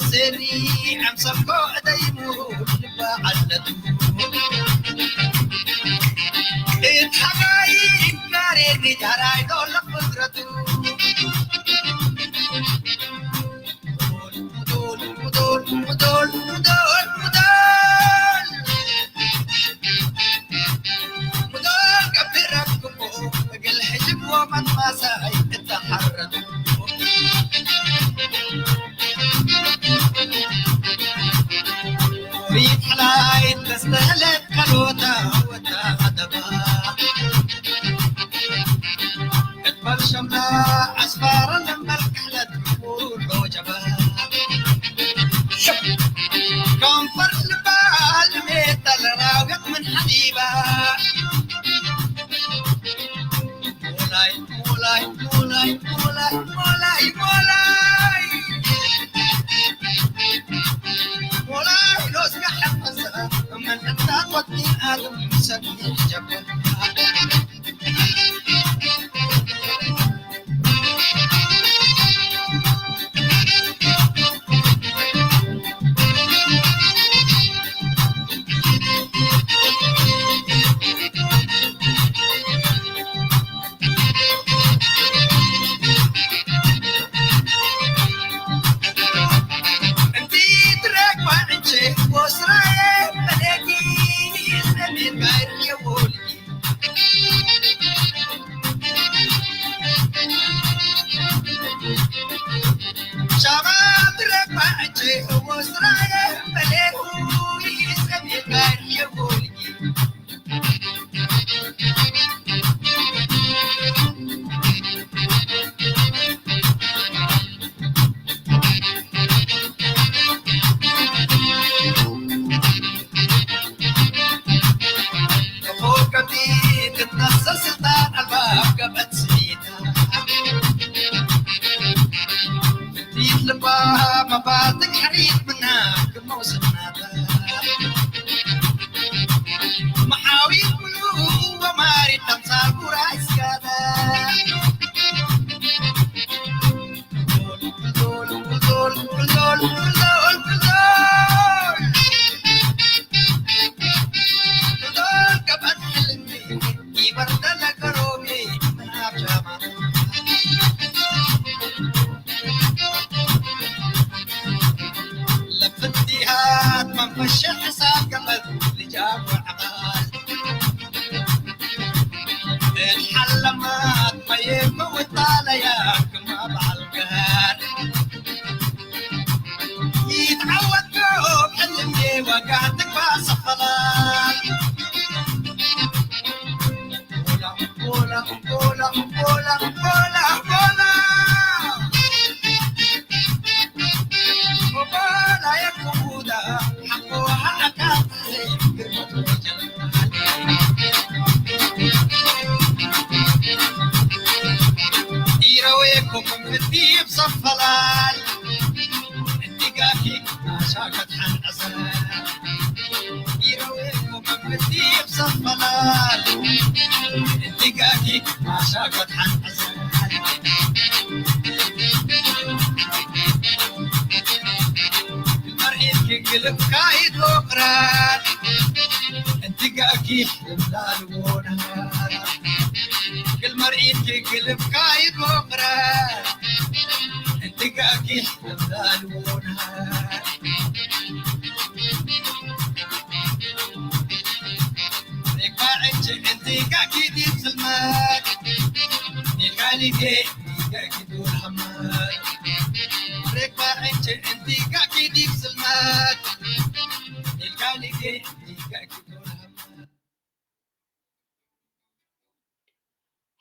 ስኒ ኣምሰልኮ እደይሙ ልባ ዓለቱ። እት ሓጋይ ጋሬኒ ዳራይ ዶሎ ፍጥረቱ።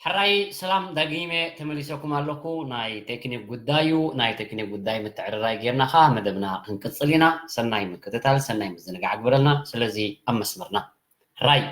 ሕራይ ሰላም፣ ዳግመ ተመሊሰኩም ኣለኩ። ናይ ቴክኒክ ጉዳዩ፣ ናይ ቴክኒክ ጉዳይ ምትዕርራይ ጌርና ኸኣ መደብና ክንቅጽል ኢና። ሰናይ ምክትታል፣ ሰናይ ምዝንጋዕ ግበረልና። ስለዚ ኣብ መስመርና። ሕራይ።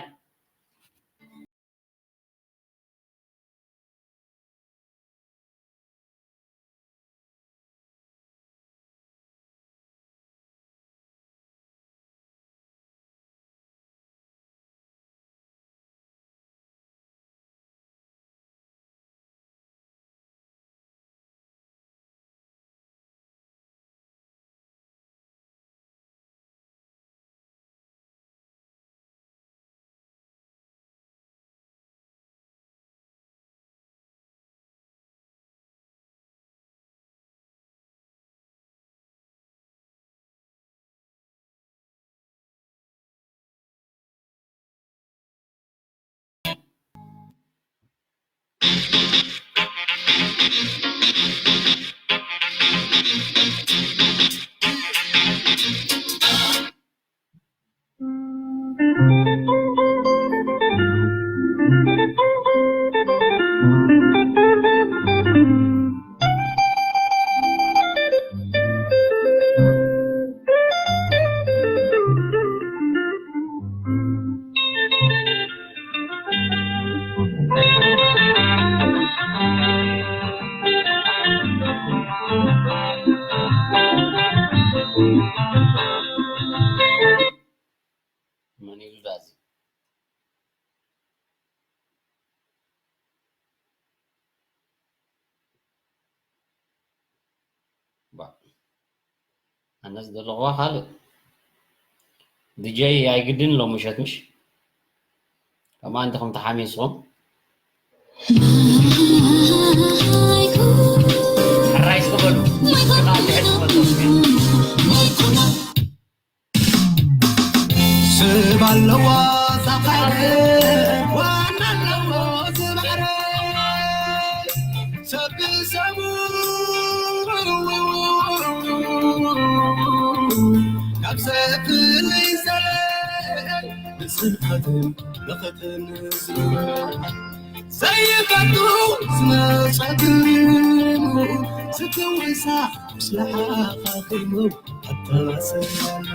መን ኢሉ ዳዚ? ባ ኣነስ ዘለኹዋ ካልእ። ዲጀይ ኣይግድን ሎ ምሸት ምሽ? ከማን እንተኹም ተሓሚስኹም ሕራይ እስኪ በሉ። ሰብ ኣለዎ ዛኻረ ዋና ኣለዎ ዝባዕረ ሰብ ሰሙ ካብ ሰብ ፍልይ ዘለ ንስንፈትን ለኸትን ዝብረ ዘይፈቱ ዝመጸ ግሪሙ ስትውሳ ምስላ ሓኻኺሙ ኣተሰላሉ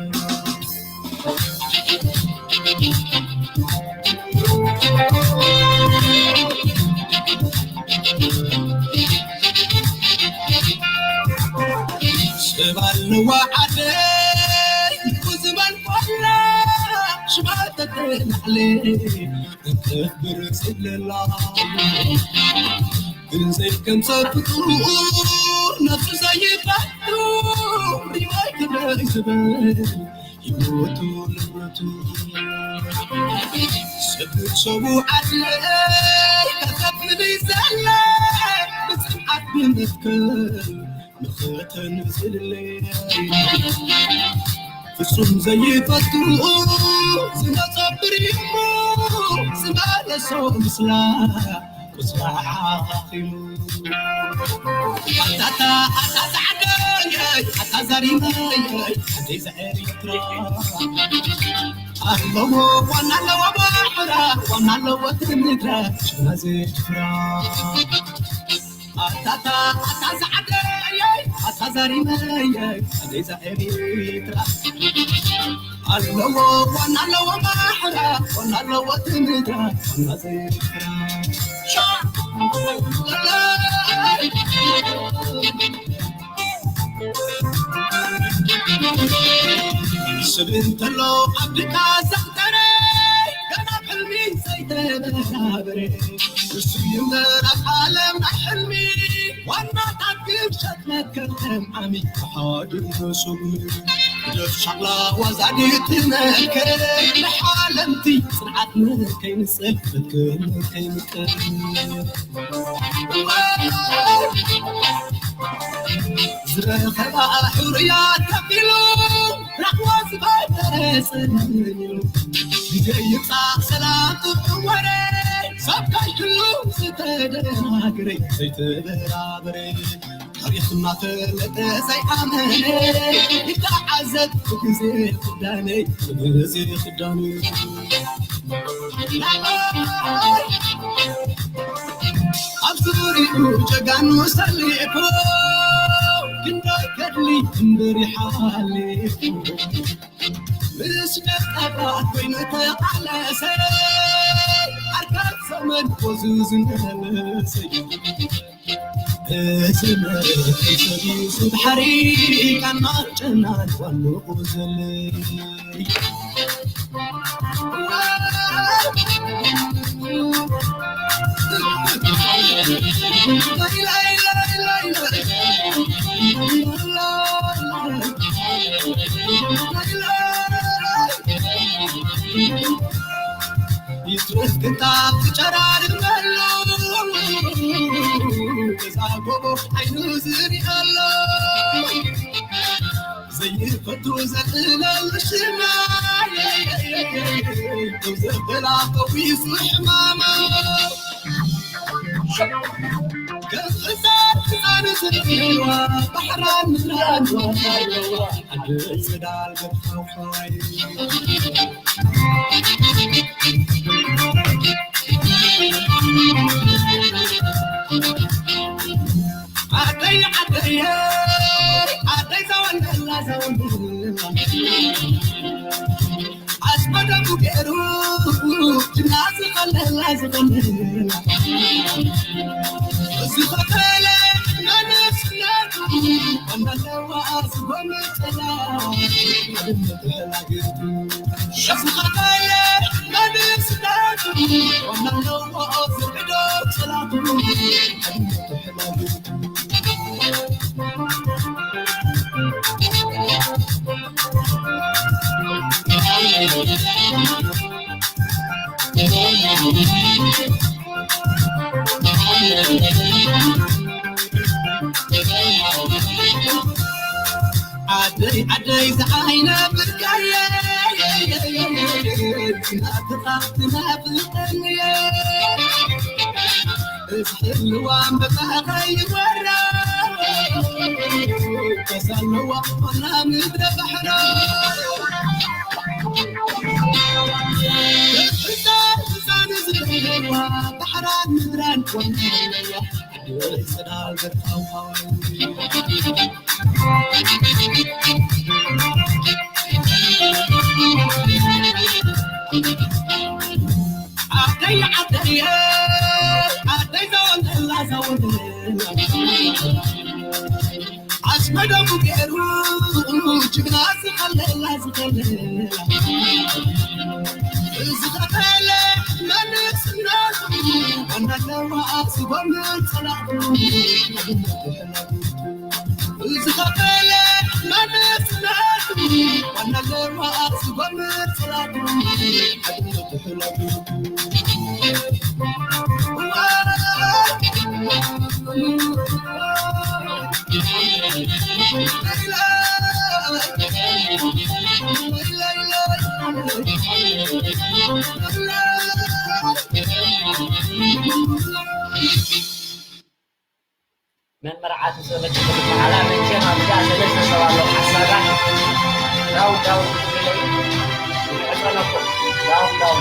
ስባልዋ ዓደይ ቁዝመን ቆላ ሽባተተ ላዕለ እንተፍብር ስለላ ግን ዘይከምሰ ፍጡር ነፍሱ ዘይፈቱ ሪዋይ ክብረ ዝበል ህይወቱ ንብረቱ ስብሰቡ ኣድለይ ከከፍል ዘለ ብፅንዓት ብመትከል መኸተን ዝልለይ ፍጹም ዘይፈቱ ዝመጸ ብሪሞ ዝመለሶ ምስላ ቁስላ ሓኺሙ ኣታታ ኣታ ዛዕደይ ኣታ ዘሪመይ ኣደይ ዘኤሪትራ ኣለዎ ዋና ኣለዎ ባሕራ ዋና ኣለዎ ትምድረ ሽና ዝፍራ ኣታታ ኣታ ዛዕደይ ኣታ ዘሪመይ ኣደይ ዘኤሪትራ ኣለዎ ዋና ኣለዎ ማሕራ ዋና ኣለዎ ትምዳ ዋና ዘይፍራ ስብ እንተሎ ኣብ ድካ ዘኽተረ ገና ሕልሚ ዘይተበራበረ ንሱ ይምበር ኣብ ዓለም ናይ ሕልሚ ዋናታት ግብሸት መከተም ዓሚ ተሓድሶም ደፍ ሻቕላ ዋዛዲት መከ ንሓለምቲ ጽንዓት ንከይንጽል ፍክር ከይንቀር ዝረኸባ ሕሩያት ከፊሉ ራኽዋ ዝበደረ ጽልም ኢሉ ግዜ ይምጻእ ሰላም ጥዑም ወረ ሰብ ካይክሉ ዝተደናግረ ዘይተበራበረ ታሪኽ እናፈለጠ ዘይኣመነ ይተዓዘብ ብግዜ ክዳነይ ብግዜ ክዳነይ ኣብ ዙሪኡ ጀጋኑ ሰሊፉ ክንደይ ገድሊ እምበር ይሓሊፉ ምስ ደቀባት ኮይኑ ተቓለሰ ኣርካብ ዘመን ወዙ ዝመለሰ እዚ መርሒ ሰብዩ ዝድሓሪ ቃና ጨናን ዋንኡ ዘለይ ይትረፍ ክንታ ትጨራርመሉ እዛ ጎቦ ዓይኑ ዝሪኣሎ ዘይፈቱ ዘጥለሉ ሽማ ዘበላ ፈዊሱ ሕማማ ገጽ እሳት ክሳን ዝርእዋ ባሕራን ምድራን ዋታ ኣለዋ። ዓዲ ጽዳል ገብ ሓውሓዋይ። ዓደይ ዓደየ ዓደይ ዘወለላ ዘወለላ ኣስመደሙ ገይሩ ጅና ዝኸለላ ዝኸለላ ዝኸፈለ መንስነቱ እናለዋ ዝጎመተላ ሓድነት ተላጊቱ ዝኸፈለ መንስነቱ እናለዋ ዝዕዶ ጸላቱ ሓድነት ተላጊቱ። ዓደይ ዓደይ ዝዓይነ ብርካየ ናትኻ ትናፍቐኒ እየ። እዝሕልዋ እምበታ ከይወራ ከሳለዋ ኮና ምድረ ባሕራ እዛ እዛን ዝብልዋ ባሕራን ምድራን ኮና ዓደይ ዓደይ ዓደይ ዘወንዘላ ዘወንዘላ ኣስመደሙ ገይሩ ጅግና ዝኸለላ ዝኸለላ ዝኸፈለ መንስነቱ ዋና ኣለዋ ዝጎምር ጸላእቱ ዝኸፈለ መንስነቱ ዋና ኣለዋ ዝጎምር ጸላእቱ ሓድነቱ ሕላቱ መን መርዓቱ ሰበቲ ክትበሃላ መቸም ኣብዛ ሰለስተ ሰብ ኣሎ ሓሳባት ዳው ዳው ክትብለይ ይሕጸነኩም ዳው ዳው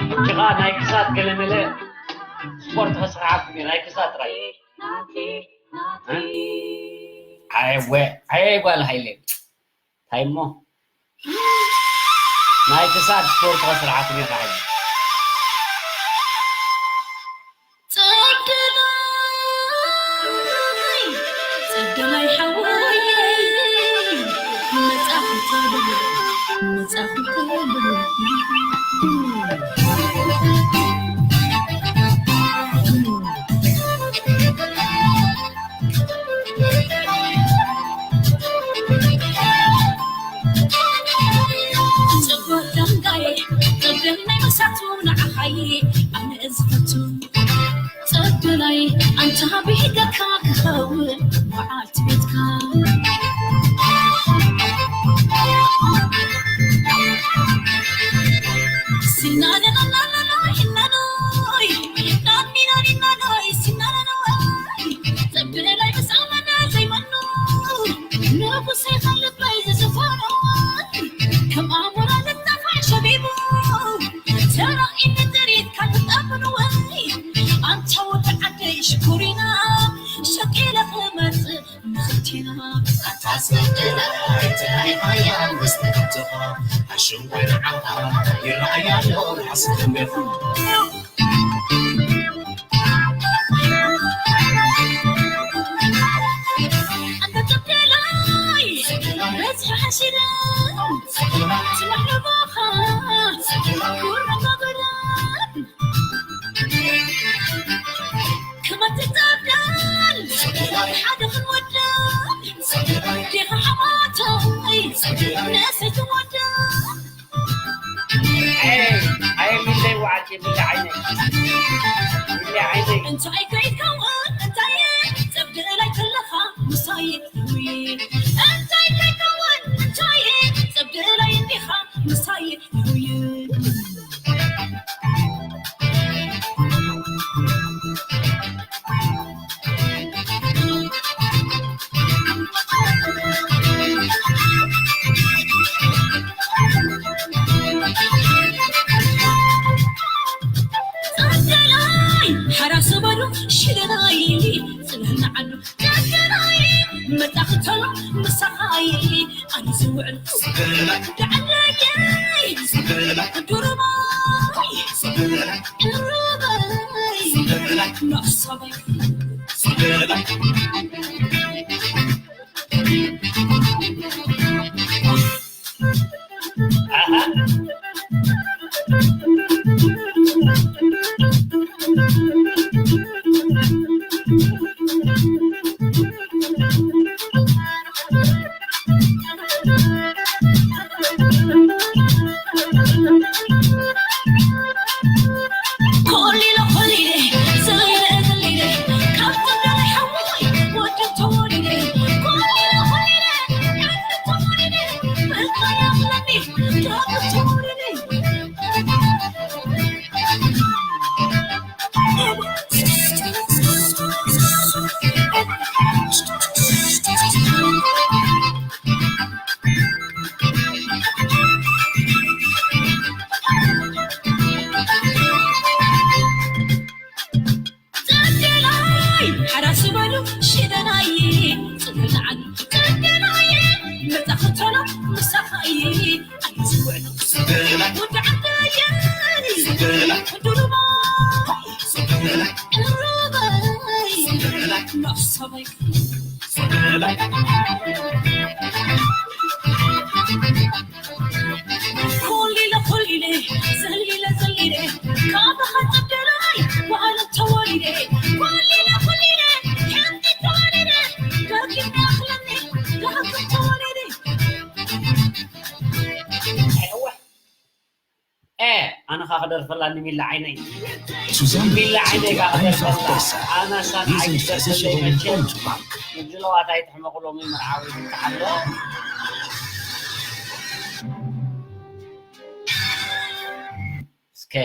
ሕጂ ኸዓ ናይ ክሳድ ገለመለ ስፖርት ከስርሓኩም እየ፣ ናይ ክሳድ ጥራይ። ኣየወ፣ ኣየ ጓል ሃይለ። እንታይ እሞ? ናይ ክሳድ ስፖርት ከስርሓኩም እየ ኸዓ ሕጂ። ጸደላይ፣ ጸደላይ ሓወይ፣ መጻኹ ጸደላይ፣ መጻኹ ጸደላይ። ጽቡቕ ደንጋየ፣ ጽቡቕ ናይ መሳቱ ንዓኻየ ኣነ ዝፈቱ። ጸደላይ ኣንታ ብሂገካ ክኸውን በዓልቲ ቤትካ። ሲናነናናናና ሒናኖይ፣ ናኒናኒናኖይ፣ ሲናነናይ። ጸደላይ ምስ ኣመና ዘይመኑ፣ ንጉሰይ ካብ ልበይ ዝዝፈኑ። ከም ኣሞራ ልጣፋ ሸቢቡ፣ ተራኢኒ ጥሪት ካብ ትጣብኑ ወይ። ኣንታ ወዲ ዓደይ ሽኮሪና፣ ሸቂለ ክመጽእ ንኽልቴና። ኣታ ጸደላይ፣ ጥራይ ሃያ ምስ ተኸተኻ፣ ኣሽንኳይ ንዓኻ ይረኣያ ኣሎ፣ ሓስብ ተንቤኹ። ኣየ፣ ኣየ ሚለይ ወዓል፣ ሚለ ዓይነይ፣ ሚለ ዓይነይ። እንታይ ከይከውን እንታይ ጸብደላይ ከለኻ ምሳይ ውይ። እንታይ ከይከውን እንታይ ጸብደላይ እንዲኻ ምሳይ ውይ። ጸደላይ ሓራስ በሉ ሽደላይ ጽለና ዓዱ ጸደላይ መጻ ክተሎ ምሳኻይ ኣነ ዝውዕል ጸደላይ ደዕለየይ ጸደላይ ዱርባይ ጸደላይ ቅርበይ ጸደላይ ናሳበይ ጸደላይ። ኣሃ። ጸደላይ ሓራስ በሉ ሽደናይ ጽደናይ ጸደናይ መጻ ክተሎ ምሳኻይ ኣነ ዝውዕል ጸደላይ ወዲ ዓደይ ጸደላይ ዱሩባይ ጸደላይ ቅሩበይ ጸደላይ ናሳበይ ጸደላይ ኮሊለ ኮሊለ ዘሊለ ዘሊለ ካባኻ ጸደላይ ዋዕለ ተወሊደ ኮሊለ ኮሊለ ከምዚ ተወሊደ ዳግም ያኽለኒ ዳግም ተወሊደ። ኤ፣ ኣነ ኸኣ ክደርፈላ ንሚላ ዓይነይ። Zusammen ሚላ ዓይነይ ኸኣ ክደርፈላ። ኣነ ሳን ኣይትደርፈለይ መቸም። ምጅለዋት ኣይትሕመቑ ሎሚ መርዓዊ ይብቅዓሎ። እስከ።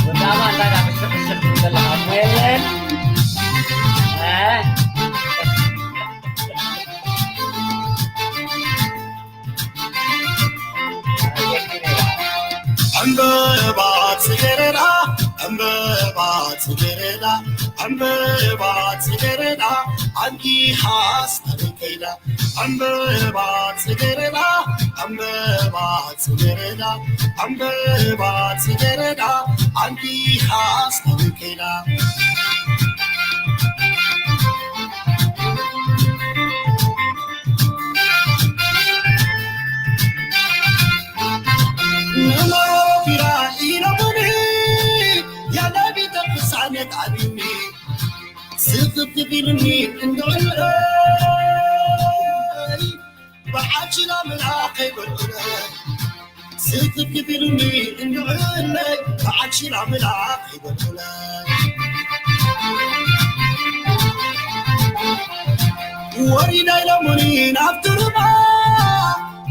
ወዳማ እንታይ ደኣ ብሽቕ ብሽቕ ትብል ዘለኻ? ዕምበባ ጽጌረዳ፣ ዕምበባ ጽጌረዳ፣ ዕምበባ ጽጌረዳ፣ ኣንጊሃስ ናበይ ከይዳ? ዕምበባ ጽጌረዳ፣ ዕምበባ ጽጌረዳ፣ ዕምበባ ጽጌረዳ፣ ኣንጊሃስ ናበይ ከይዳ? ንመሮፊራ ኢሎምኒ፣ ያለ ቤተ ክርስቲያን የጣልኒ። ስፍፍ ቢልኒ እንድዕለይ፣ በዓል ቺላ መልኣኸይ በልዑለይ። ስፍፍ ቢልኒ እንድዕለይ፣ በዓል ቺላ መልኣኸይ በልዑለይ። ወሪዳ ኢሎምኒ ናብቲ ሩባ፣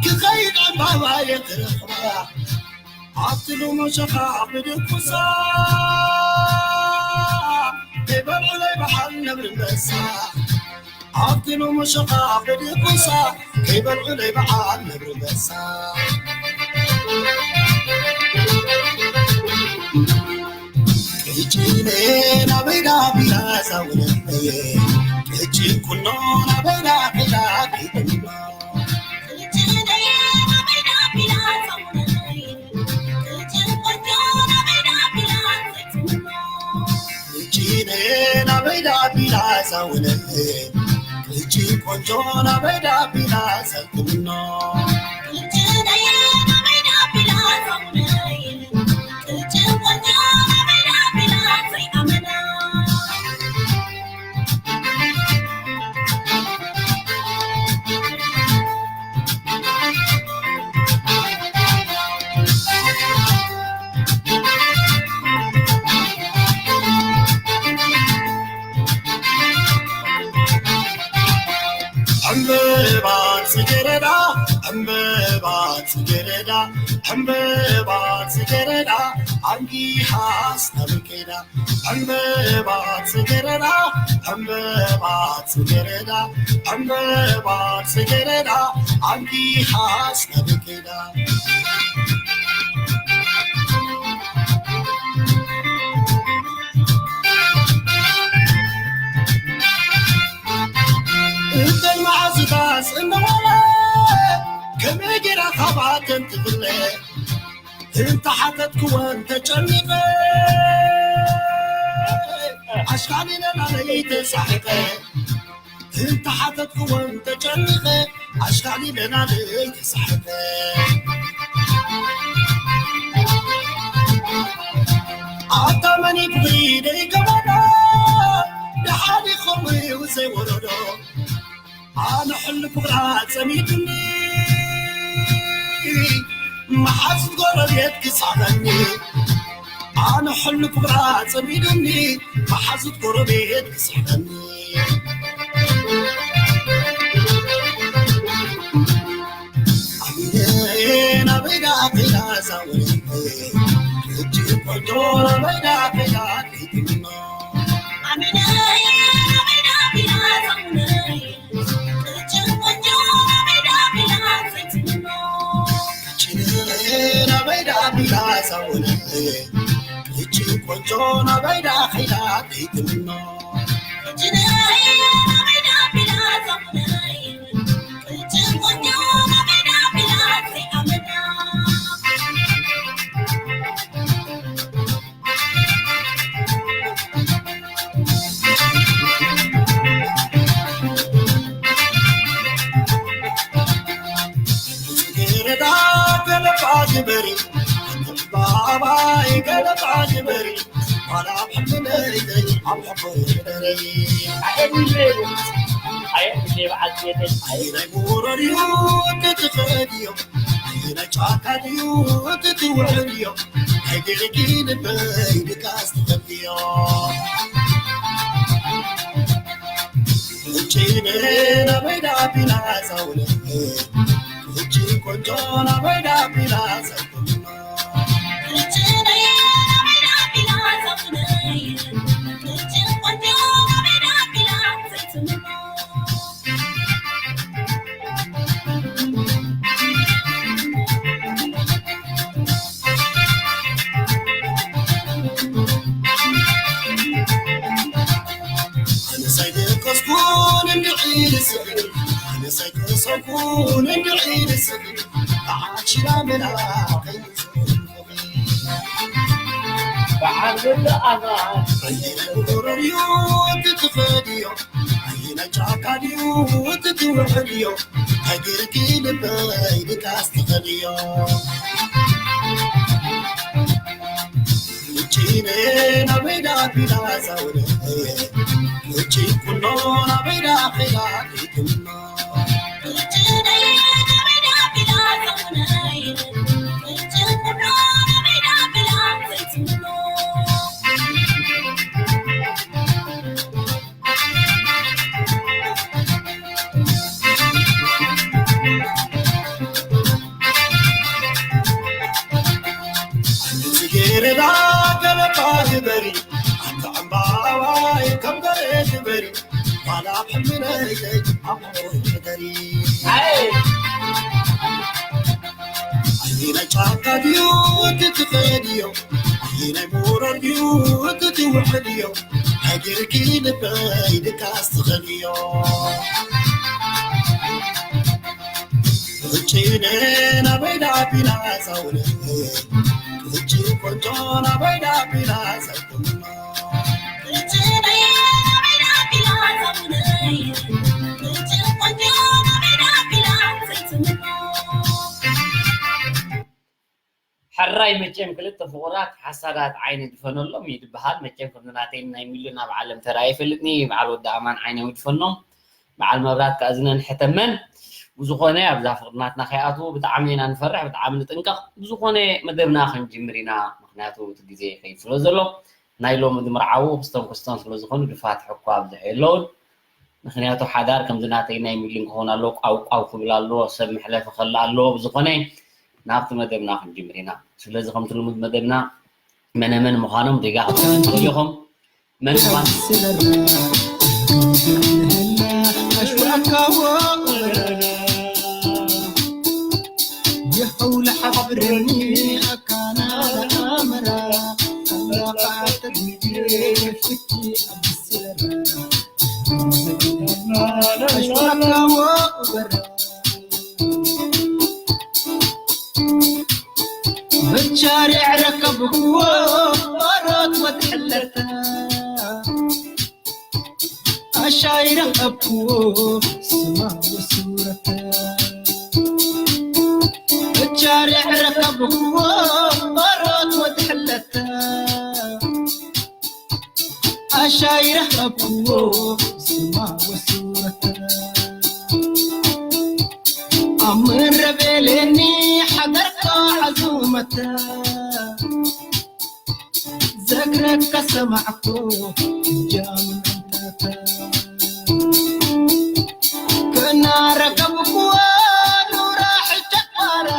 ክኸይድ ዕምባባየ ክረኽባ። ኣብቲ ሎሞሸኻ ብድቁሳ፣ ከይበልዑለይ በዓል ነብሪ ኣንበሳ። ኣብቲ ሎሞሸኻ ብድቁሳ፣ ከይበልዑለይ በዓል ነብሪ ኣንበሳ። ቅጭኔ ናበይ ዳቢላ ዛውነየ፣ ቅጭን ቁኖ ናበይ ዳቢላ ኪድኖ። ቅጭኔ ናበይ ዳቢላ ዛውነየ፣ ቅጭን ቆንጆ ናበይ ዳቢላ ዘልኩምኖ። ዕምበባ ጽጌረዳ፣ ዕምበባ ጽጌረዳ፣ ዕምበባ ጽጌረዳ፣ ኣንጊሃስ ናበይ ከይዳ? ዕምበባ ጽጌረዳ፣ ዕምበባ ጽጌረዳ፣ ዕምበባ ጽጌረዳ፣ ኣንጊሃስ ናበይ ከይዳ? እተን መዓልትታት እናበለ ከመይ ጌራ ካብኣተን ትፍለ? እንተሓተትክወን ተጨኒቐ፣ ኣሽካሊለ ናለይ ተሳሒቐ። እንተሓተትክወን ተጨኒቐ፣ ኣሽካሊለ ናለይ ተሳሒቐ። ኣታ መን እዩ ፍቕሪ ደይገበሮ? ደሓን እዩ ከምኡ እዩ ዘይወረዶ። ኣነ ሕሉፍ ፍቕራ ጸሚዱኒ፣ መሓዙት ጎረቤት ክስሕቐኒ። ኣነ ሕሉፍ ፍቕራ ጸሚዱኒ፣ መሓዙት ጎረቤት ክስሕቐኒ። ኣሚነ ናበይ ደኣ ከይዳ እዛ ወለይተይ? ሕጂ ቆንጆ ናበይ ደኣ ከይዳ ከይትምኖ? ኣሚነ ናበይ ደኣ ከይዳ እዛ ወለይተይ? ገረዳ ገለባ ግበሪ፣ ባባይ ገለባ ግበሪ፣ ዋላ ኣብ ሕልሚ ለይተይ ኣብ ሕቦይ ግበሪ። ኣየድሊ በዓል ቤተይ። ኣየናይ ጎሮ ድዩ እቲ ትኽእል እዮ? ኣየናይ ጫካ ድዩ እቲ ትውዕል እዮ? ናይ ገርኪ ልበይ ድቃስ ትኸፍዮ። ሕጂ ናበይ ደኣ ቢላ ዛውነ? ሕጂ ቆንጆ ናበይ ደኣ ቢላ ዛውነ? ንድዒ ንስብ ብዓሽራ መላኺ በዓል ወዲ ኣማን። ኣየናይ ጎረርዮ እቲ ትኸድዮ? ኣየናይ ጫካ ድዩ እቲ ትውሕድዮ? ሃገርኪ ልበይ ድቃስ ትኸድዮ? ውጪ ነና በይዳ ቢላ ዛውረ ውጪ ኩኖ ናበይዳ ኸይዳ ሪክኖ ጽጌረዳ ገለባ ዝበሪ ኣታ ዕምባባይ ከም ገሬ ዝበሪ ዋላ ሕምነይተይ ኣብ ሕደሪ ኣይ ናይ ጫካ ድዩ እቲ ትኸድዮ ኣይ ናይ ሙረር ድዩ እቲ ትውሕድዮ ሃገርኪ ልበይ ድቃስ ትኸድዮ ውጪ ነና በይዳ ቢላ ዛውረ ውጪ ቆንጆ ናበይዳ ቢላ ዛውረ ሕራይ መቸም ክልተ ፍቑራት ሓሳዳት ዓይኒ ድፈነሎም እዩ ድበሃል። መቸም ከምዚ ናተይን ናይ ሚሉን ኣብ ዓለም ተራእየ ይፈልጥኒ። በዓል ወዲ ኣማን ዓይኖም ይድፈኖም፣ በዓል መብራት ከኣ ዝነንሐ ተመን። ብዝኾነ ኣብዛ ፍቕሪ ናትና ከይኣትዉ ብጣዕሚ ኢና ንፈርሕ፣ ብጣዕሚ ንጥንቀቕ። ብዝኾነ መደብና ክንጅምር ኢና፣ ምኽንያቱ እቲ ግዜ ይኸይድ ስለ ዘሎ። ናይ ሎሚ ዝምርዓዉ ክስቶም ክስቶም ስለ ዝኾኑ ድፋትሕ እኳ ኣብዝሖ የለውን። ምኽንያቱ ሓዳር ከምዚ ናተይ ናይ ሚሊን ክኸውን ኣለዎ፣ ቋው ቋው ክብል ኣለዎ፣ ሰብ መሕለፊ ከላ ኣለዎ። ብዝኾነ ናብቲ መደብና ክንጅምር ኢና። ስለዚ ከምቲ ልሙድ መደብና መነ መን ምዃኖም ሪጋ ክትፈልጡ ኢኹም። መን ምዃን የሕውለ ሓብርኒ ኣካና ኣመራ ኣላቃ ተድግሬ ፍኪ ኣስረ ኣሽዋካዎ በራ ብቻሪዕ ረከብክዎ ኦሮት ወትሕለታ ኣሻይ ረኸብክዎ ስማ ወሱረተ ብቻሪዕ ረከብክዎ ኦሮት ወትሕለታ ኣሻይ ረኸብክዎ ስማ ወሱረተ ኣብ ምረቤሌኒ ሓደርካ ዓዙመተ ዘግረካ ሰማዕኮ ጃምን ኣንተተ ከናረከብክዎ ኑራ ሕጨቃራ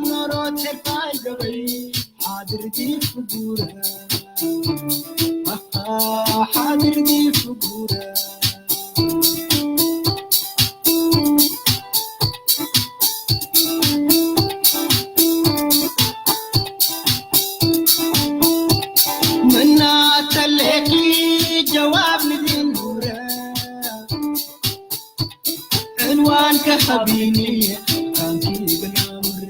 ምኖሮት ሄልፋይ ገበይ ሓድር ዲፍ ጉረ ሓድር ዲፍ ጉረ ምናተለኪ ጀዋብ ንድንጉረ ዕንዋን ከኸቢኒ ካንኪ ብናምረ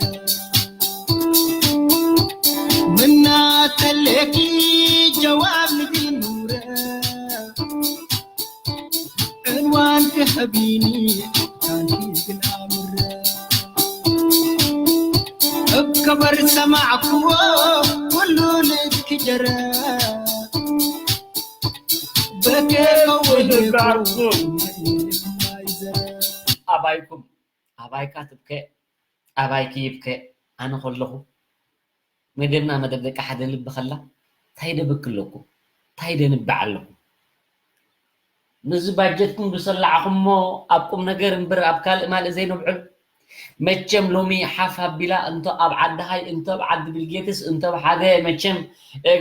ምናተለኪ ጀዋብ ንድንጉረ ዕንዋን ከኸቢኒ ካንኪ ብናምረ እከበር ሰማዕክዎ ኩሉ ልክ ጀረ በከ ከወለኩም ኣባይኩም ኣባይካ ትብከ ኣባይኪ ይብከ ኣነ ከለኹ መደብና መደብ ደቂ ሓደ ልቢ ከላ ታይ ደብክ ኣለኩ ታይ ደንብዕ ኣለኩ ነዚ ባጀትኩም ዝሰላዕኹሞ ኣብ ቁም ነገር እምበር ኣብ ካልእ ማልእ ዘይነብዕል መቸም ሎሚ ሓፍ ኣቢላ እንቶ ኣብ ዓዲ ሃይ እንቶ ኣብ ዓዲ ቢልጌትስ እንቶ ኣብ ሓደ መቸም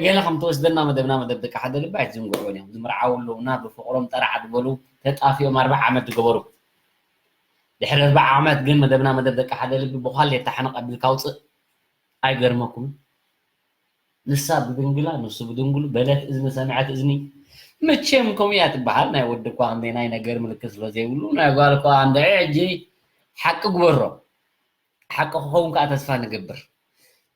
ገለ ከም ትወስደና መደብና መደብ ደቂ ሓደ ልቢ ኣይትዝንግዕዎን እዮም ዝምርዓው ኣለውና ብፍቅሮም ጠራዕ ዝበሉ ተጣፊኦም ኣርባዓ ዓመት ዝገበሩ ድሕሪ ኣርባዓ ዓመት ግን መደብና መደብ ደቂ ሓደ ልቢ ብኳሌታ ሓነቕ ኣቢልካ ኣውፅእ ኣይገርመኩምን ንሳ ብድንግላ ንሱ ብድንግሉ በለት እዝኒ ሰምዐት እዝኒ መቸም ከምኡ እያ ትበሃል ናይ ወዲ እኳ ክንደይ ናይ ነገር ምልክት ስለ ዘይብሉ ናይ ጓል እኳ እንድዒ ሕጂ ሓቂ ግበሮ። ሓቂ ክኸውን ከዓ ተስፋ ንገብር።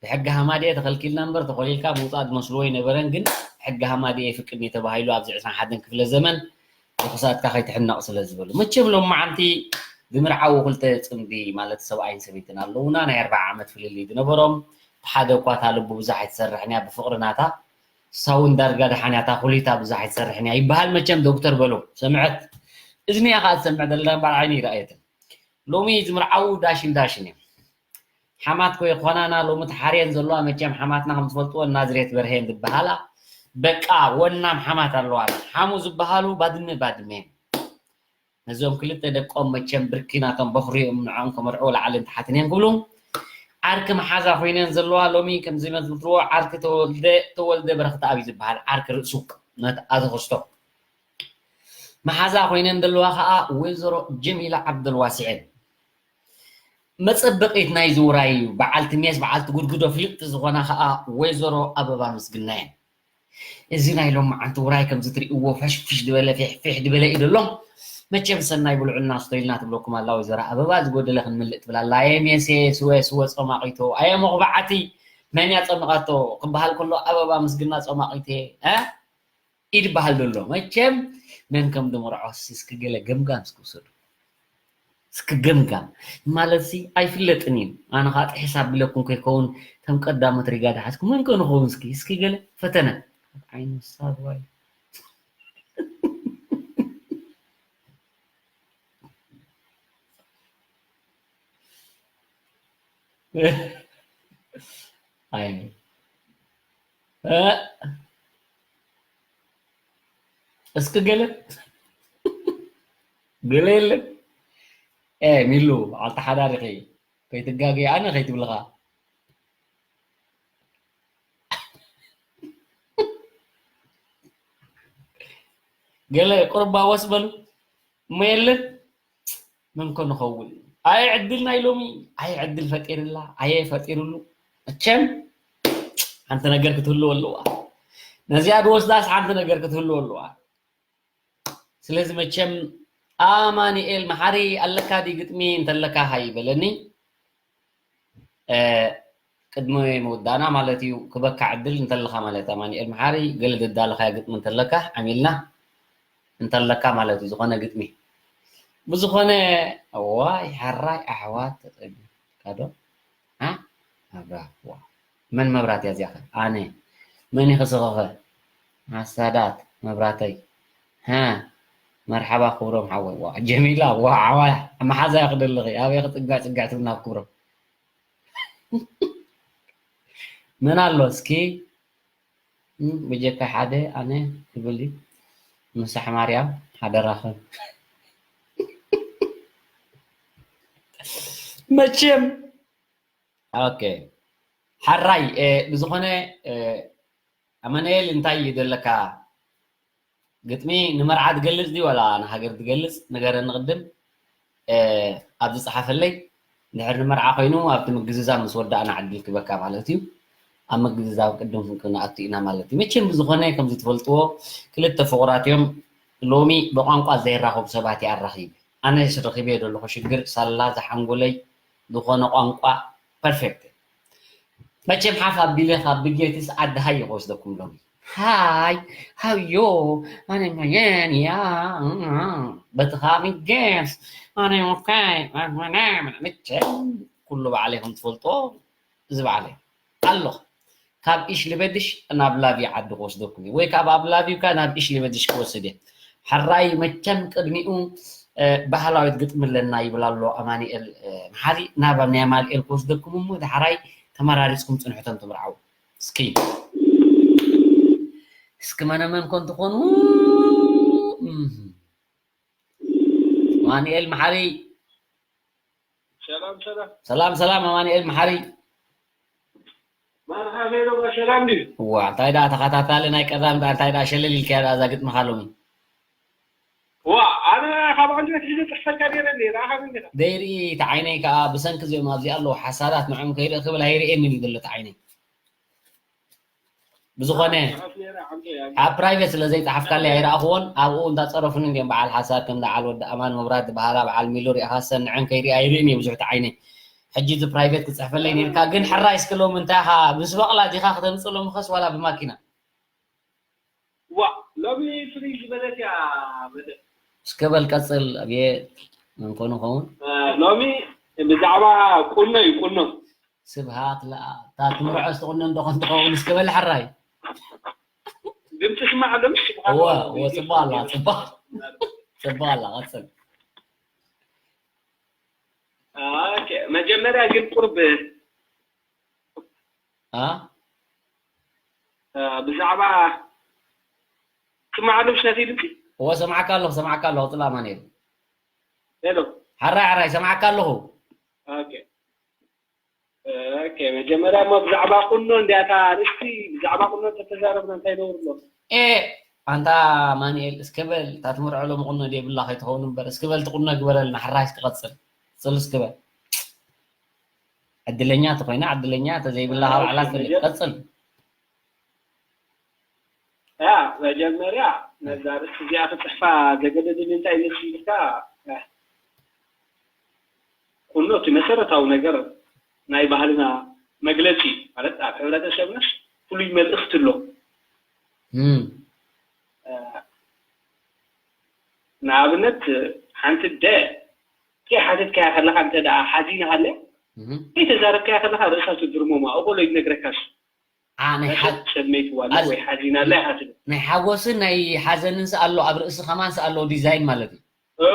ብሕጊ ሃማድኤ ተኸልኪልና እምበር፣ ተኾሊልካ ምውፃእ ዝመስልዎ ኣይነበረን፣ ግን ሕጊ ሃማድኤ ይፍቅድ እዩ ተባሂሉ ኣብዚ ዕስራን ሓደን ክፍለ ዘመን ብክሳድካ ከይትሕነቕ ስለ ዝበሉ። መቸም ሎማዓንቲ ዝምርዓዉ ክልተ ፅምዲ ማለት ሰብኣይን ሰበይትን ኣለዉና፣ ናይ ኣርብዓ ዓመት ፍልልይ ዝነበሮም። እቲ ሓደ እኳ እታ ልቡ ብዙሕ ኣይትሰርሕን እያ ብፍቕሪ ናታ፣ እሳ እውን ዳርጋ ደሓን እያ፣ እታ ኩሊታ ብዙሕ ኣይትሰርሕን እያ ይበሃል። መቸም ዶክተር በሎ ሰምዐት፣ እዝኒ እያ ከዓ ትሰምዕ ዘላ እምበር ዓይኒ ይረኣየትን። ሎሚ ዝምርዓዉ ዳሽን ዳሽን እዮም። ሓማት ኮ ይኾናና ሎሚ ተሓርየን ዘለዋ። መቸም ሓማትና ከም ትፈልጥዎ ናዝሬት በርሄን ዝበሃላ በቃ ወናም ሓማት ኣለዋና። ሓሙ ዝበሃሉ ባድመ ባድመ እዮም። ነዞም ክልተ ደቆም መቸም ብርኪ ናቶም በኹሪ እዮም፣ ንዕኦም ከመርዕዎ ላዕልን ታሕትን እዮም ክብሉ። ዓርኪ መሓዛ ኮይነን ዘለዋ ሎሚ ከምዚ መትምትርዎ ዓርኪ ተወልደ፣ ተወልደ በረኽቲ ኣብ ዝበሃል ዓርኪ ርእሱ ነቲ ኣዘኸስቶ መሓዛ ኮይነን ዘለዋ ከዓ ወይዘሮ ጀሚላ ዓብደልዋሲዕን። መፀበቒት ናይ ዝውራይ እዩ። በዓልቲ ሜስ፣ በዓልቲ ጉድጉዶ ፍልጥቲ ዝኾና ከዓ ወይዘሮ ኣበባ ምስግናየን። እዚ ናይ ሎማዓንቲ ውራይ ከምዚ ትርእይዎ ፈሽፍሽ ዝበለ ፊሕፊሕ ዝበለ እዩ ዘሎ። መቸም ሰናይ ብልዑልና ስቶይልና ትብለኩም ኣላ ወይዘሮ ኣበባ፣ ዝጎደለ ክንምልእ ትብል ኣላ። ኣየ ሜሴ ስወ ስወ ጸማቒቶ፣ ኣየ መኹባዓቲ መን እያ ጸሚቓቶ ክበሃል ከሎ ኣበባ ምስግና ጸማቒቴ፣ እ? ኢድ በሃል ዘሎ። መቸም መን ከም ድምርዖስ እስኪ ገለ ገምጋም እስኪ ውሰዱ። እስኪ ገምጋም። ማለትሲ ኣይፍለጥን እዩ። ኣነ ኻጥሒ ሳብ ብለኩም ከይከውን ከም ቀዳሞት ሪጋ ድሓዝኩ መን ከ ንኸውን እስኪ፣ እስኪ ገለ ፈተነ። ዓይኑ ሳብ ዋይ። ኣይ። እ? እስኪ ገለ ገለ የለን። ኤ ሚሉ፣ በዓልቲ ሓዳር ኢኺ። ከይትጋገ ኣነ ከይትብልኻ። ገለ ቁርባ ወስ በሉ። እሞ የለን። መን ኮ ንኸውን? ኣየ ዕድል ናይ ሎሚ፣ ኣየ ዕድል ፈጢርላ፣ ኣየ ፈጢርሉ። መቸም ሓንቲ ነገር ክትህልዎ ኣለዋ። ነዚኣ ዝወስዳስ ሓንቲ ነገር ክትህልዎ ኣለዋ። ስለዚ መቸም ኣማኑኤል መሓሪ ኣለካ ድዩ ግጥሚ እንተለካ ሃይ በለኒ። እ፣ ቅድሚ ምውዳእና ማለት እዩ፣ ክበካ ዕድል እንተለካ ማለት ኣማኑኤል መሓሪ፣ ገለ ዘዳለኻዮ ግጥሚ እንተለካ ዓሚልና እንተለካ ማለት እዩ፣ ዝኾነ ግጥሚ። ብዝኾነ፣ እዋይ፣ ሕራይ ኣሕዋት ተጸጊብካ ዶ? ኣ? መብራት፣ ዋ። መን መብራት እያ እዚኣ ኸ? ኣነ። መን እዩ ክስኸኸ? ሓሳዳት፣ መብራተይ። ሃ፣ መርሓባ ክብሮም ሓወይ። ዋ፣ ጀሚላ፣ ዋ፣ ዓዋ፣ መሓዛ ክደልኺ። ኣበይ ክጽጋዕ ጽጋዕ ትብል ናብ ክብሮም። መን ኣሎ እስኪ? እም፣ ብጀካ ሓደ ኣነ ክብል እዩ። ምሳሕ ማርያም ሓደራኽን። መቸም፣ ኦኬ። ሓራይ፣ እ፣ ብዝኾነ፣ እ፣ ኣማኑኤል እንታይ እዩ ዘለካ? ግጥሚ ንመርዓ ትገልጽ ድዩ ዋላ ንሃገር ትገልጽ? ንገረኒ ቅድም። እ፣ ኣብዚ ጸሓፈለይ። ድሕሪ ንመርዓ ኮይኑ ኣብቲ ምግዝዛብ ምስ ወዳእና ዕድል ክበካ ማለት እዩ። ኣብ ምግዝዛብ ቅድም ክንኣቱ ኢና ማለት እዩ። መቸም ብዝኾነ ከምዚ ትፈልጥዎ ክልተ ፍቑራት እዮም። ሎሚ ብቋንቋ ዘይራኸቡ ሰባት እየ ኣራኺበ። ኣነስ ረኺበዮ ዘለኹ ሽግር ሳላ ዝሓንጎለይ ዝኾነ ቋንቋ ፐርፌክት። መቸም ሓፍ ኣቢለ ካብ ብጌትስ ዓዲ ሃይ ክወስደኩም ሎሚ። ሃይ፣ ሃዮ፣ ኣነ ማየን እያ፣ በቲ ካብ ጌትስ፣ ኣነ ኦኬ፣ መቸም ኩሉ ባዕለይ ከም ትፈልጦ፣ እዚ ባዕለይ ኣለኹ። ካብ ኢሽ ልበድሽ ናብ ላቪ ዓዲ ክወስደኩም እዩ፣ ወይ ካብ ኣብ ላቪ ካ ናብ ኢሽ ልበድሽ ክወስድ እየ። ሕራይ መቸም ቅድሚኡ፣ እ፣ ባህላዊት ግጥሚ ኣለና ይብል ኣሎ ኣማኑኤል፣ እ፣ መሓሪ። ናብ ናይ ኣማኑኤል ክወስደኩም እሞ፣ ዳሕራይ ተመራሪጽኩም ጽንሑ እቶም ትምርዓው። እስኪ፣ እስኪ መነመን ኮን ትኾኑ? እም። ኣማኑኤል መሓሪ። ሰላም፣ ሰላም። ሰላም፣ ሰላም፣ ኣማኑኤል መሓሪ። መርሓ ኸይዶም፣ ሰላም ድዩ? እዋ፣ እንታይ ደኣ ተኸታታሊ ናይ ቀዳም ደኣ፣ እንታይ ደኣ ሸለል ኢልካያ ደኣ እዛ ግጥምኻ ሎሚ? ዋ፣ ኣነ ካብ ኣንድነት ሒዘ ጽሕፈልካ ነይረ እንዴ፣ ንዓኻ መንገዳ። ደይርኢ፣ እቲ ዓይነይ ከኣ ብሰንኪ እዚኦም ኣብዚ ኣለዉ ሓሳዳት ንዕኦም ከይርኢ ክብል ኣይርእየንን እዩ ዘሎ እቲ ዓይነይ። ብዝኾነ ኣብ ፕራይቬት ስለ ዘይፀሓፍካለይ ኣይረኣኽዎን። ኣብኡ እንዳፀረፉኒ እንዲኦም በዓል ሓሳብ ከም በዓል ወዲ ኣማን መብራት ዝበሃላ በዓል ሚሉ ሪኣኻ ሰንዐን ከይሪኣ ይርእን እየ ብዙሕ ዓይነይ። ሕጂ እዚ ፕራይቬት ክፅሕፈለይ ነርካ ግን ሕራይ እስኪ ሎም እንታይ ኢኻ ምስ በቕላ ዲኻ ክተምፅእ ሎም ኸስ ዋላ ብማኪና? ዋ ሎሚ ፍልይ ዝበለት እያ መደብ። እስከ በል ቀፅል ኣብየ መንኮ ንኸውን። ሎሚ ብዛዕባ ቁኖ እዩ ቁኖ። ስብሃት ለኣ እታ ትምርዖ ዝተቆነን ዶ ከን ትኸውን እስከ በል ሕራይ። ድምፂ ስማዕ ኣሎ ምሽ እወ እወ ፅቡቅ ኣላ ፅቡቅ ፅቡቅ ኣላ ቀፅል። ኦኬ መጀመርያ ግን ቁርብ ኣ ብዛዕባ ስማዕ ኣሎ ምሽ ናተይ ድምፂ እወ ሰማዕካ ኣለኹ ሰማዕካ ኣለኹ። ፅላ ኣማኑኤል ሄሎ ሓራይ ሓራይ ሰማዕካ ኣለኹ። ኦኬ ኦኬ መጀመርያ እሞ ብዛዕባ ቁኖ እንዲያታ ርእስቲ ብዛዕባ ቁኖ ተተዛረብና እንታይ ነውር ኣሎ? ኤ ኣንታ ኣማኑኤል እስከ በል እታ ትምርዖ ሎሚ ቁኖ ደይብላ ከይትኸውን እምበር እስከ በል እቲ ቁኖ ግበረልና። ሕራይ እስኪ ቀፅል። ቅፅል እስከ በል። ዕድለኛ ተኾይና ዕድለኛ ተዘይብላ ካብ ዓላት ፍልጥ። ቀፅል። ያ መጀመርያ ነዛ ርእሲ እዚኣ ክፅሕፋ ዘገደደኒ እንታይ ይመስልካ? ቁኖ እቲ መሰረታዊ ነገር ናይ ባህልና መግለፂ ማለት ኣብ ሕብረተሰብናስ ፍሉይ መልእኽቲ ኣሎ። እም፣ ንኣብነት ሓንቲ ደ ከይሓተትካያ ከለካ እንተ ደኣ ሓዚና ሃለ እም። ከይተዛረብካያ ከለካ ርእሳ ትድርሞ ማእቆሎ ይነግረካስ ዓ ናይ ሓ- ሰመይትዋ ኣዝ- ወይ ሓዚና ኣላ ይሓትት ናይ ሓጎስን ናይ ሓዘንን ስኣሎ ኣብ ርእሲ ከማን ስኣሎ ዲዛይን ማለት እዩ። ኦ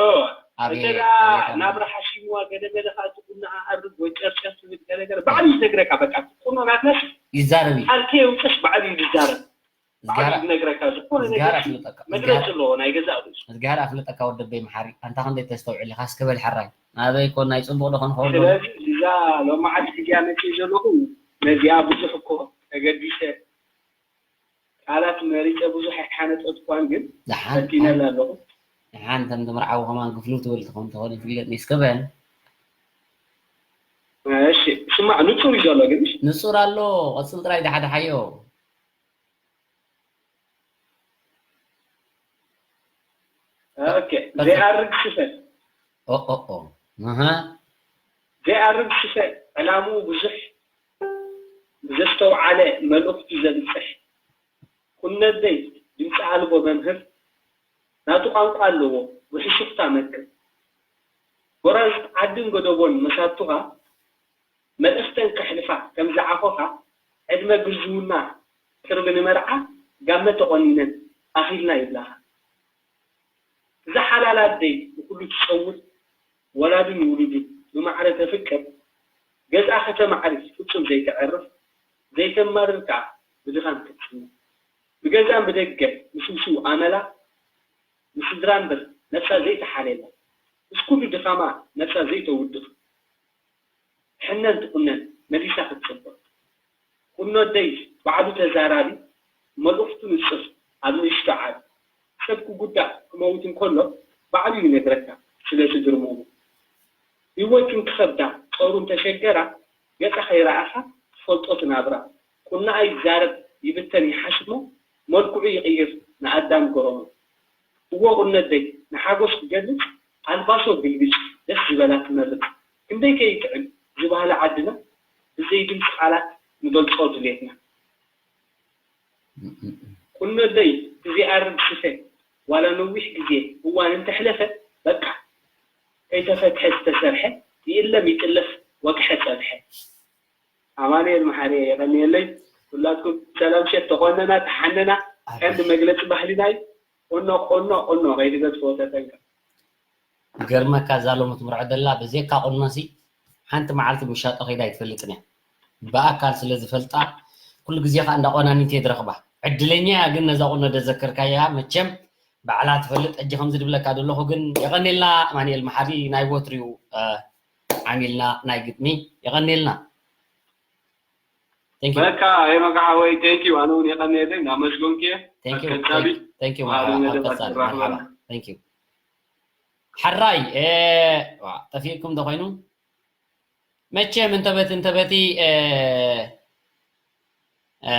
ኣቤት፣ እንተ ደኣ ኣቤት፣ ኣቤት። ናብራ ሓሲምዋ ገለ ገለ ከዓ እቲ ቁኖ ኣዕርግ ወይ ጨርጨር ትብል ገለ ገለ ባዕሉ ይነግረካ። በቃ እቲ ቁኖ ናትናስ ይዛረብ እዩ። ካልከ የውፅስ ባዕሉ እዩ ዝዛረብ። ባዕሉ ዝጋራ ይነግረካ። ዝኾነ ዝጋራ ነገር ኣፍልጠካ መግለፂ ኣለዎ ናይ ገዛእ ርእሱ። ዝጋራ ኣፍልጠካ ወደበይ መሓሪ ኣንታ ክንደይ ተስተውዕል ኢኻ እስከ በል ሕራይ ናበይ ኮን ናይ ፅቡቕ ዶ ክንኸውን ዶ? ስለዚ እዛ ሎማዓንቲ እዚኣ መፅእ ዘለኹ ነዚኣ ብዙሕ እኮ ተገዲሰ ቃላት መሪፀ ብዙሕ ኣይሓነፀትኳን ግን ደሓን ፈቲነላ ኣለኹ። ደሓን ከም ዝምርዓዊ ከማን ክፍሉ ትብል ትኸውን ትኸውን ይፍለጥ እስከ በል። እሺ ስማዕ ንፁር እዩ ዘሎ ግን ንፁር ኣሎ። ቀፅል ጥራይ ደሓደሓዮ። ኦኬ ዘይኣርግ ስፈ ኦኦኦ እህ ዘይኣርግ ስፈ ዕላምኡ ብዙሕ ብዘስተውዓለ መልእኽቱ ዘብፅሕ ቁነደይ ድምፂ ኣልቦ መምህር ናቱ ቋንቋ ኣለዎ ብሕሹኽታ መክር ጎራዙት ዓድን ጎደቦን መሳቱኻ መልእኽተን ከሕልፋ ከም ዝዓኾኻ ዕድመ ግርዝውና ቅርቢ ንመርዓ ጋመ ተቖኒነን ኣኺልና ይብላኻ። እዛ ሓላል ኣደይ ንኹሉ ትጸውር፣ ወላዲ ንውሉዱ ብማዕረ ተፍቅር፣ ገዝኣ ከተማዕሪ ፍጹም ዘይተዕርፍ፣ ዘይተማርር ከኣ ብድኻም ክትጽነ፣ ብገዛን ብደገን ምስውስው ኣመላ ንስድራ እምበር ነብሳ ዘይትሓሌላ፣ ምስ ኩሉ ድኻማ ነብሳ ዘይተውድቕ፣ ሕነን ትቑነን መሊሳ ክትጽብቕ። ቁኖ ኣደይ ባዕሉ ተዛራቢ፣ መልእኽቱ ንጹር ኣብ ንእሽቶ ዓቢ። ሰብ ክጉዳእ ክመውት እንከሎ ባዕሉ ይነግረካ ስለቲ ግርምኡ። ህይወት እንክኸብዳ ጾሩ እንተሸገራ ገጻ ከይረኣኻ ትፈልጦ እቲ ናብራ። ቁኖኣ ይዛረብ ይብተን ይሓሽሞ መልክዑ ይቕይር ንኣዳም ገረሞ። እዎ ቁነደይ ንሓጎስ ክገልጽ ኣልባሶ ግልብጭ ደስ ዝበላ ትመርጽ ክንደይ ከ ይጥዕም እዚ ባህሊ ዓድና ብዘይ ድምጺ ቃላት ንገልጾ ድሌትና። ቁነደይ ብዘይኣርግ ስፈ ዋላ ነዊሕ ግዜ እዋን እንተሕለፈ በቃ ከይተፈትሐ ዝተሰርሐ ይእለም ይጥለፍ ወግሐ ጸብሐ። ኣማኑኤል መሓሪ የቐንየለይ። ኩላትኩም ሰላም ሸት ተቆነና ተሓነና ቀንዲ መግለፂ ባህልና እዩ። ቁኖ ቁኖ ቁኖ ከይትገድፍዎ ተጠንቀቕ። ይገርመካ እዛ ሎሚ ትምርዖ ዘላ ብዜካ ቁኖሲ ሓንቲ መዓልቲ ምሻጦ ከይዳ ኣይትፈልጥን እያ። ብኣካል ስለ ዝፈልጣ ኩሉ ግዜ ከዓ እንዳቆናኒት እየ ዝረኽባ። ዕድለኛ እያ ግን ነዛ ቁኖ ደዘከርካያ መቸም ባዕላ ትፈልጥ። ሕጂ ከምዚ ድብለካ ዘለኹ ግን የቐኔልና ኣማኑኤል መሓሪ ናይ ወትሩ እዩ። ዓሚልና ናይ ግጥሚ የቐኔልና። በቃ የመቃ ወይ thank you ኣነ እውን የቀንየለይ እናመስገንኩ እየ። Thank you ቀጻሊ thank you ባህሪ መርሓባ መደባት ቀጻሊ ይራኸበና። መርሓባ thank you ሓራይ እ፣ ዋ፣ ጠፊእኩም ዶ ኮይኑ መቸም እንተበቲ እንተበቲ እ፣ እ፣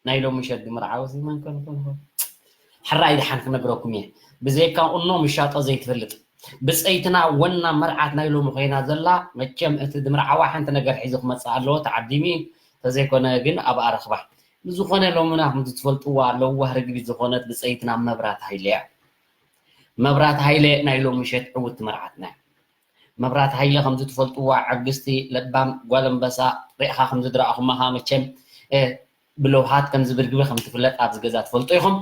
ናይ ሎሚ ምሸት ድምርዓወሲ መን ከን ኮን ኮን? ሕራይ ድሓን ክነግረኩም እየ። ብዘይካ ቁኖ ምሻጦ ዘይትፈልጥ ብፀይትና ወና መርዓት ናይ ሎሚ ኮይና ዘላ። መቸም እቲ ድምርዓዋ ሓንቲ ነገር ሒዙ ክመፅእ ኣለዎ። ተዓዲሚ ተዘይኮነ ግን ኣብኣ ረኽባ። ብዝኾነ ሎምና ከምዚ ትፈልጥዋ ለዋህ ርግቢት ዝኾነት ብፀይትና መብራት ሃይለ እያ። መብራት ሃይለ ናይ ሎሚ ምሸት ዕውት መርዓትና እያ። መብራት ሃይለ ከምዚ ትፈልጥዋ ዕግስቲ ለባም ጓል ኣንበሳ ሪእኻ ከምዚ ድረኣኹማኻ መቸም ብለውሃት ከምዚ ብርግቢ ከም ትፍለጥ ኣብዚ ገዛ ትፈልጡ ኢኹም።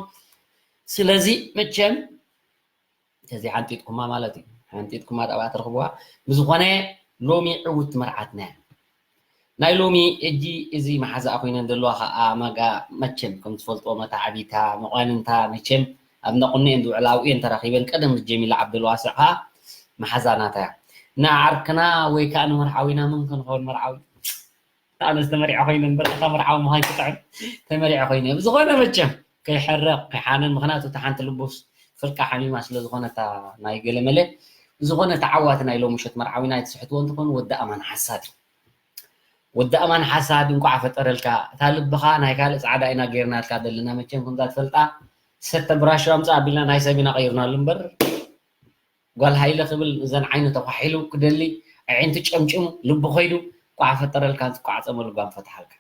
ስለዚ መቸም ተዘይ ሓንጢጥኩማ ማለት እዩ። ሓንጢጥኩማ ዳባ ትረኽብዋ። ብዝኾነ ሎሚ ዕውት መርዓትና እያ። ናይ ሎሚ እጂ እዚ መሓዛኣ ኮይነን ዘለዋ ከዓ መጋ መቸም ከም ትፈልጥዎ መታዓቢታ መቋንንታ መቸም ኣብ ነቁኒ እየን ዝውዕላ ኣብኡ እየን ተራኺበን ቀደም ጀሚላ ዓብደልዋስዕ ከዓ መሓዛ ናታ እያ ንዓርክና ወይ ከዓ ንመርዓዊና ምን ክንኸውን መርዓዊ ኣነስ ተመሪዐ ኮይነ እምበር እታ መርዓዊ ምዃን ክጥዕም ተመሪዐ ኮይነ ብዝኾነ መቸም ከይሐርቕ ከይሓንን ምክንያቱ እታ ሓንቲ ልቡስ ፍርቃ ሓሚማ ስለ ዝኾነታ ናይ ገለመለ ብዝኾነ ተዓዋቲ ናይ ሎሚ ምሸት መርዓዊና ኣይትስሕትዎ እንትኾን ወዲ ኣማን ሓሳድ እዩ። ወዲ ኣማን ሓሳድ እንቋዕ ፈጠረልካ። እታ ልብኻ ናይ ካልእ ጻዕዳ ኢና ጌርናልካ ዘለና። መቸም ከምዛ ትፈልጣ ሰተ ብራሾ ኣምጻእ ኣቢልና ናይ ሰብ ኢና ቀይርናሉ እምበር ጓል ሃይለ ክብል እዘን ዓይኑ ተኳሒሉ ክደሊ ኣዒንቱ ጨምጭሙ ልቡ ኮይዱ ቋዕ ፈጠረልካ ቋዕ ጸመሉ ጓም ፈትሓልካ።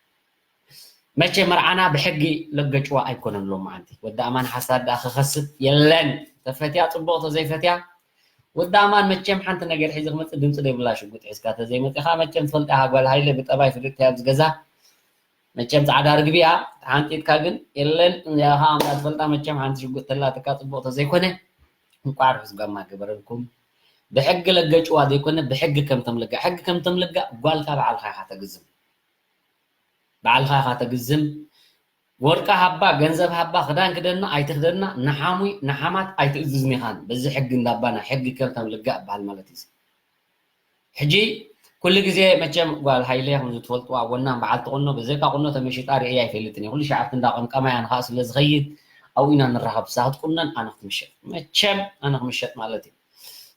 መቸ መርዓና ብሕጊ ለገጭዋ ኣይኮነን ሎማዓንቲ። ወዲ ኣማን ሓሳድ ደኣ ክኸስብ የለን። ተፈትያ ጽቡቕ ተዘይፈትያ ወዲ ኣማን መቸም ሓንቲ ነገር ሒዚ ክመጽእ ድምጺ ዘይብላ ሽጉጥ ሒዝካ ተዘይመጺኻ መቸም ትፈልጣ ኢኻ ጓል ሃይለ ብጠባይ ፍልጥቲ ኣብዚ ገዛ መቸም ጻዕዳ ርግቢ እያ ተሓንጢጥካ ግን የለን እዚኣ ኸዓ ኣምዳ ትፈልጣ መቸም ሓንቲ ሽጉጥ ተላትካ ጽቡቕ ተዘይኮነ እንቋዕ ርሑስ ጋማ ገበረልኩም ብሕጊ ለገጭዋ ዘይኮነ ብሕጊ ከምቶም ልጋ ሕጊ ከምቶም ልጋ ጓልካ በዓልካ ኢኻ ተግዝም በዓልካ ኢኻ ተግዝም ወርቂ ሃባ፣ ገንዘብ ሃባ፣ ክዳን ክደና ኣይትክደና፣ ንሓሙይ ንሓማት ኣይትእዝዝን ኢኻን። በዚ ሕጊ እንዳባና ሕጊ ከብታም ልጋእ በሃል ማለት እዩ። ሕጂ ኩሉ ግዜ መቸም ጓል ሃይለ ከምዚ ትፈልጥዋ ወናም በዓልቲ ቁኖ ብዘይካ ቁኖ ተመሺጣ ርእያ ኣይፈልጥን እየ። ኩሉ ሻዕ ኣብቲ እንዳ ቀምቀማ እያ ንኻእ ስለ ዝኸይድ ኣብኡ ኢና ንራኸብ። ንሳ ክትቁነን ኣነ ክትምሸጥ። መቸም ኣነ ክምሸጥ ማለት እዩ።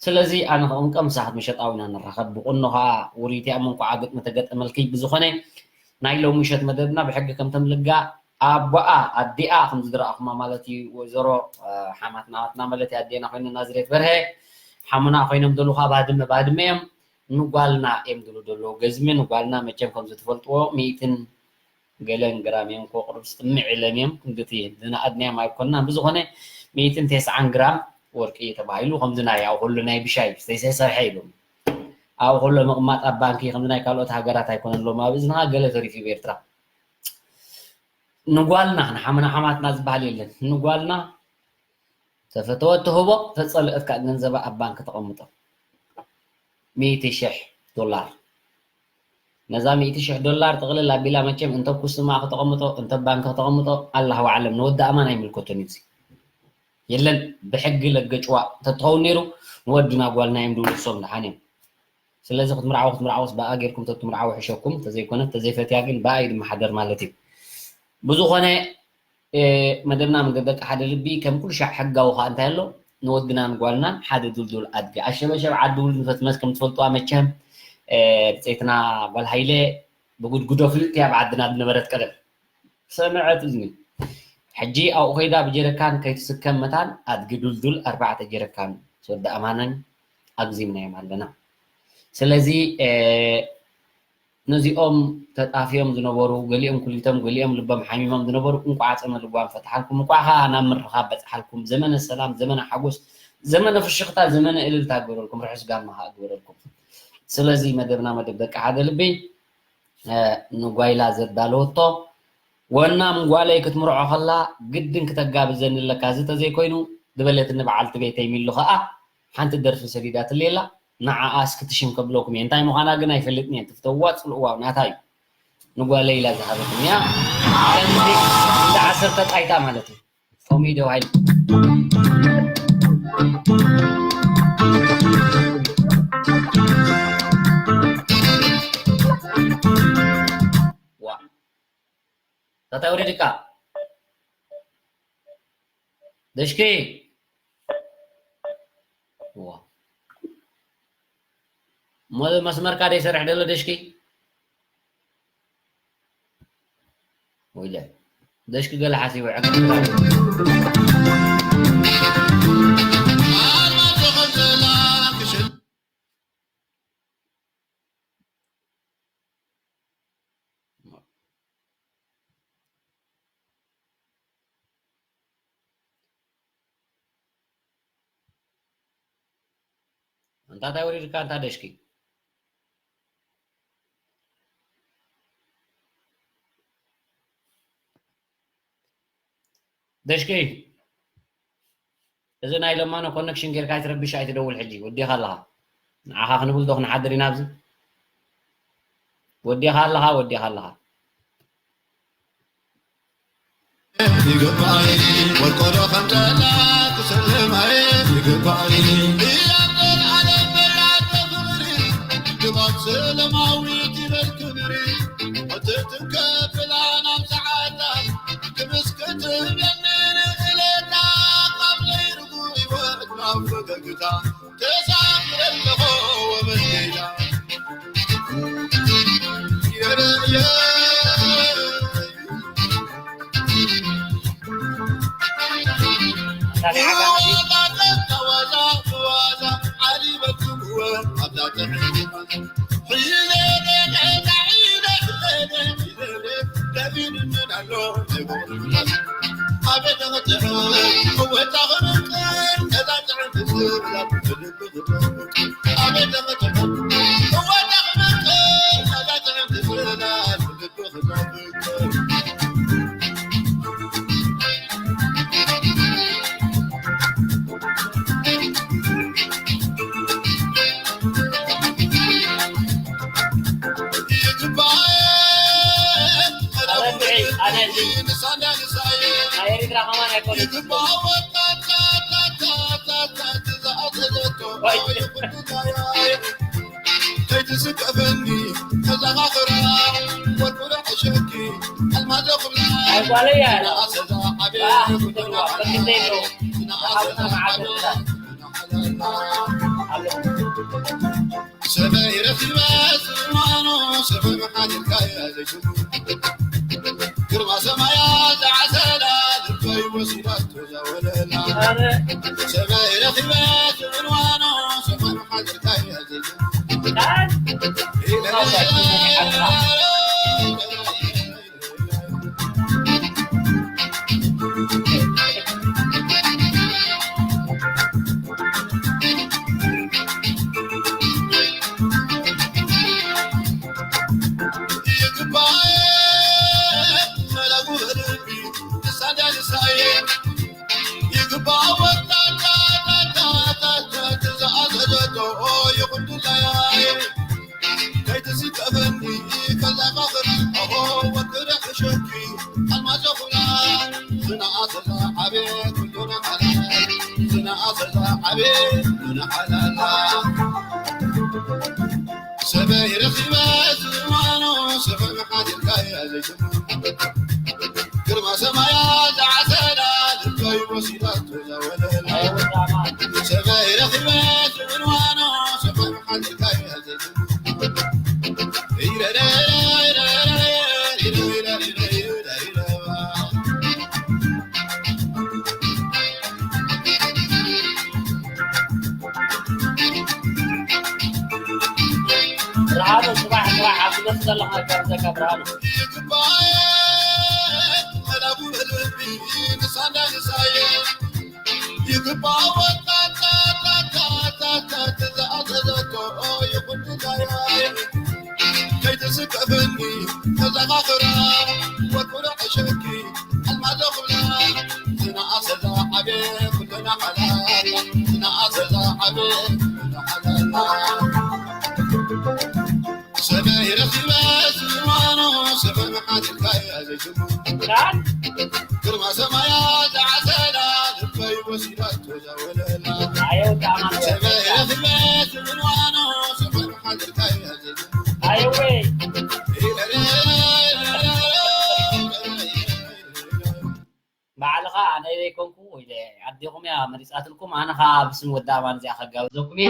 ስለዚ ኣነ ክቕምቀም ንሳ ክትምሸጥ ኣብኡ ኢና ንራኸብ። ብቁኖ ኸኣ ውሪት እያ እሞ እንኳዓ ግጥሚ ተገጠመልኪ። ብዝኾነ ናይ ሎሚ ምሸት መደብና ብሕጊ ከም ተምልጋ ኣቦኣ ኣዲኣ ከም ዝድረኣኹማ ማለት እዩ። ወይዘሮ ሓማትና ኣትና ማለት ኣዴና ኮይነ ናዝሬት በርሀ ሓሙና ኮይኖም ደሉኻ ባድመ ባድመ እዮም ንጓልና እዮም ድሉ ደለዉ ገዝሚ ንጓልና መቸም ከም ዝትፈልጥዎ ሚእትን ገለን ግራም እዮም ኮቅርብ ስጥምዕ ኢለን እዮም ክንድቲ ዝነኣድናዮም ኣይኮንና ብዝኾነ ሚእትን ተስዓን ግራም ወርቂ ተባሂሉ ከምዚ ናይ ኣብ ኩሉ ናይ ብሻይ ዝተሰርሐ ኢሉ ኣብ ከሎ ምቕማጥ ኣብ ባንኪ ከምዚ ናይ ካልኦት ሃገራት ኣይኮነን ሎም ኣብ እዝንኻ ገለ ተሪፉ ብ ኤርትራ ንጓልና ንሓመና ሓማትና ዝበሃል የለን ንጓልና ተፈተወት ትህቦ ተፀልአት ከዓ ገንዘባ ኣብ ባንኪ ተቐምጦ ሚእቲ ሽሕ ዶላር ነዛ ሚእቲ ሽሕ ዶላር ጥቕልል ኣቢላ መቸም እንተ ኩስማ ከተቐምጦ እንተ ባንኪ ከተቐምጦ ኣላህ ዋዕለም ንወዲ ኣማን ኣይምልከቶን እዩ የለን ብሕጊ ለገጭዋ ተትኸውን ነይሩ ንወድና ጓልና እዮም ድብሉ እሶም ድሓን እዮም ስለዚ ክትምርዓው ክትምርዓውስ ብኣ ጌርኩም ተትምርዓው ሕሸኩም ተዘይኮነ ተዘይፈትያ ግን ብኣ እዩ ድመሓደር ማለት እዩ ብዝኾነ መደብና መደብ ደቂ ሓደ ልቢ ከም ኩሉ ሻዕ ሕጋዊ ከዓ እንታይ ኣሎ ንወድናን ጓልናን ሓደ ዱልዱል ኣድጊ ኣሸበሸብ ዓዲ ውል ንፈትመት ከም ትፈልጥዋ መቸም ብፀይትና ጓል ሃይለ ብጉድጉዶ ፍልጥቲ ኣብ ዓድና ዝነበረት ቀደም ሰምዐት እዝኒ ሕጂ ኣብኡ ከይዳ ብጀረካን ከይትስከም መታን ኣድጊ ዱልዱል ኣርባዕተ ጀረካን ዝወዲ ኣማነን ኣግዚምናዮም ኣለና ስለዚ ነዚኦም ተጣፍዮም ዝነበሩ ገሊኦም ኩሊቶም ገሊኦም ልቦም ሓሚሞም ዝነበሩ እንቋዕ ፀመ ልቧም ፈትሓልኩም እንቋዕ ከዓ ናብ ምርኻብ በፅሓልኩም ዘመነ ሰላም ዘመነ ሓጎስ ዘመነ ፍሽኽታ ዘመነ እልልታ ግበረልኩም ርሑስ ጋማ ከዓ ግበረልኩም ስለዚ መደብና መደብ ደቂ ሓደ ልቢ ንጓይላ ዘዳለወቶ ወናም ጓለይ ክትምርዖ ከላ ግድን ክተጋብዘኒ ኣለካ እዚ ተዘይኮይኑ ዝበለትኒ በዓልቲ ቤተይ ሚሉ ከዓ ሓንቲ ደርፊ ሰዲዳትለይ ኣላ ንዓኣ እስኪ ትሽም ከብለኩም እየ እንታይ ምዃና ግን ኣይፈልጥን እየ ትፍተውዋ ፅልእዋ ናታ እዩ ንጓለይ ኢላ ዝሃበትኒ እያ ከምዚ እንዳ ዓሰርተ ጣይታ ማለት እዩ ፎሚዶ ሃይል ታታይ ወሪድካ ደሽኪ እሞ መስመርካ ደይሰርሕ ደሎ ደሽኪ ወይለ ደሽኪ ገለ ሓሲቡ ዕግርግር ኣሎ። ኣንታ እንታይ ወሪድካ ኣንታ ደሽኪ? ደሽኪ፣ እዚ ናይ ለማኖ ኮነክሽን ጌርካ ኣይትረብሽ፣ ኣይትደውል ሕጂ። ወዲኻ ኣለኻ። ንዓኻ ክንብል ዶ ክንሓድር ኢና ኣብዚ? ወዲኻ ኣለኻ፣ ወዲኻ ኣለኻ። ይግባይ ወርቆዶ ከም ጠላ ክሰልማይ ይግባይ እያበር ኣለም በላተ ፍቕሪ ግባት ሰለማዊት ይበል ክብሪ እትትንከፍላ ናብ ሰዓታ ክምስክት ብለኒ ንእለታ ካብ ዘይርጉ ይወት ናብ ፈገግታ ተሳፍረ ኣለኹ ወበል ጌታ የረየ ከይትስከፈኒ ተዘኻኽራ ወርቁ ዶ ዕሸኪ ኣልማዞ ክብላ ኣይጓለያ። ኣሰዛ ዓቤ ኣህ፣ ኩተልዋ፣ በክንደይ ዶ? ዝሓውና መዓልቲ ሰበይ ረኺበ ዝማኖ ሰበይ መሓድርካያ ዘይሽሙ ግርማ ሰማያ ዝዓሰላ ልበይ ወሲዳቶ ዘወለላ ኣረ። ሰበይ ረኺበ ዝዕንዋኖ ሰበይ መሓድርካያ ዘይሽሙ ዳን። ከይትስከፈኒ ከዘኻኽር ኦሆ ወትረ ሕሸኪ ኣልማዞ ኩላ ዝነኣሰላ ዓቤ ኩሉና ዓላ ዝነኣሰላ ዓቤ ኩሉና ዓላላ ሰበይ ረኺበ ዝማኖ ሰበይ መሓዲርካያ ዘይሽሙ ግርማ ሰማያ ዝዓሰላ ልበይ ወሲዳቶ ዘወለላ ሰበይ ረኺበ ዝዕንዋኖ ሰበይ መሓዲርካያ ዘይሽሙ ብርሃኑ፣ ጽባሕ፣ ጽባሕ ኣብ ትመጽእ ዘለኻ፣ ጋብዘካ ብርሃኑ። ይግባእ፣ መላቡ በልቢ፣ ንሳና ንሳየ። ይግባእ፣ ወጣ፣ ታ፣ ታ፣ ታ፣ ታ፣ ታ፣ ትዝኣዘዘቶ፣ ይኹን ድላየ። ከይትስከፈኒ፣ ተዘኻኽራ፣ ወትረ ዕሸኪ፣ ኣልማዞ ኹላ። ዝነኣሰ ዝዓበየ ኩልና ሓላላ፣ ዝነኣሰ ዝዓበየ ኩልና ሓላላ። ሰበይ ረኺበ ዝማኖ፣ ሰበይ መሓቲትካያ ዘይሽሙ። ዳን? ግርማ ሰማያ ዝዓሰላ፣ ልበይ ወሲዳቶ ዘወለላ። ኣየው፣ ጣዕማ ሰበይ ረኺበ ዝማኖ፣ ሰበይ መሓቲትካያ ዘይሽሙ። ኣየወይ። ባዕልኻ ኣነ ዘይኮንኩ ኢለ ኣዴኹም እያ መሪጻትልኩም፣ ኣነ ኸኣ ብስም ወዲ ኣማን እዚኣ ከጋብዘኩም እየ።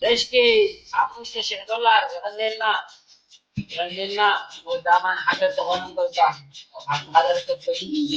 ደሽኪ ሓሙሽተ ሽሕ ዶላር የቐንየልና፣ የቐንየልና። ወዳማን ሓገዝ ዝኾነ ገልጻ ኣብ ሓደ ርክብ ኮይኑ።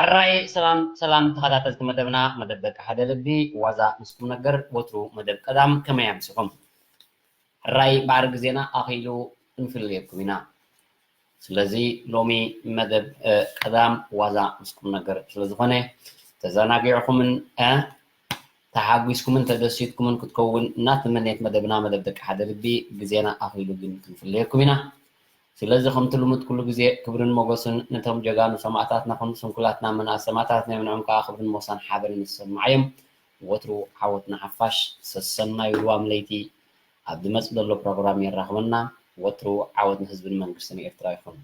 ሕራይ ሰላም ሰላም ተኸታተልቲ መደብና፣ መደብ ደቂ ሓደ ልቢ ዋዛ ምስ ቁም ነገር፣ ወትሩ መደብ ቀዳም። ከመይ ኣምሲኹም? ሕራይ ባዕሪ ግዜና ኣኺሉ ክንፍልየኩም ኢና። ስለዚ ሎሚ መደብ ቀዳም ዋዛ ምስ ቁም ነገር ስለ ዝኾነ፣ ተዘናጊዕኩምን ተሓጒስኩምን ተደሲትኩምን ክትከውን እናተመነየት፣ መደብና መደብ ደቂ ሓደ ልቢ ግዜና ኣኺሉ ግን ክንፍለየኩም ኢና። ስለዚ ከምቲ ልሙድ ኩሉ ግዜ ክብርን ሞገስን ነቶም ጀጋኑ ሰማእታትና፣ ከም ስንኩላትና መናእሰይ ሰማእታትና እዮም። ንዕም ከዓ ክብርን ሞሳን ሓበንን ይሰማዓዮም። ወትሩ ዓወት ንሓፋሽ። ሰሰናዩ ልዋም ለይቲ ኣብ ዝመጽእ ዘሎ ፕሮግራም የራኽበና። ወትሩ ዓወት ንህዝብን መንግስትን ኤርትራ ይኹን።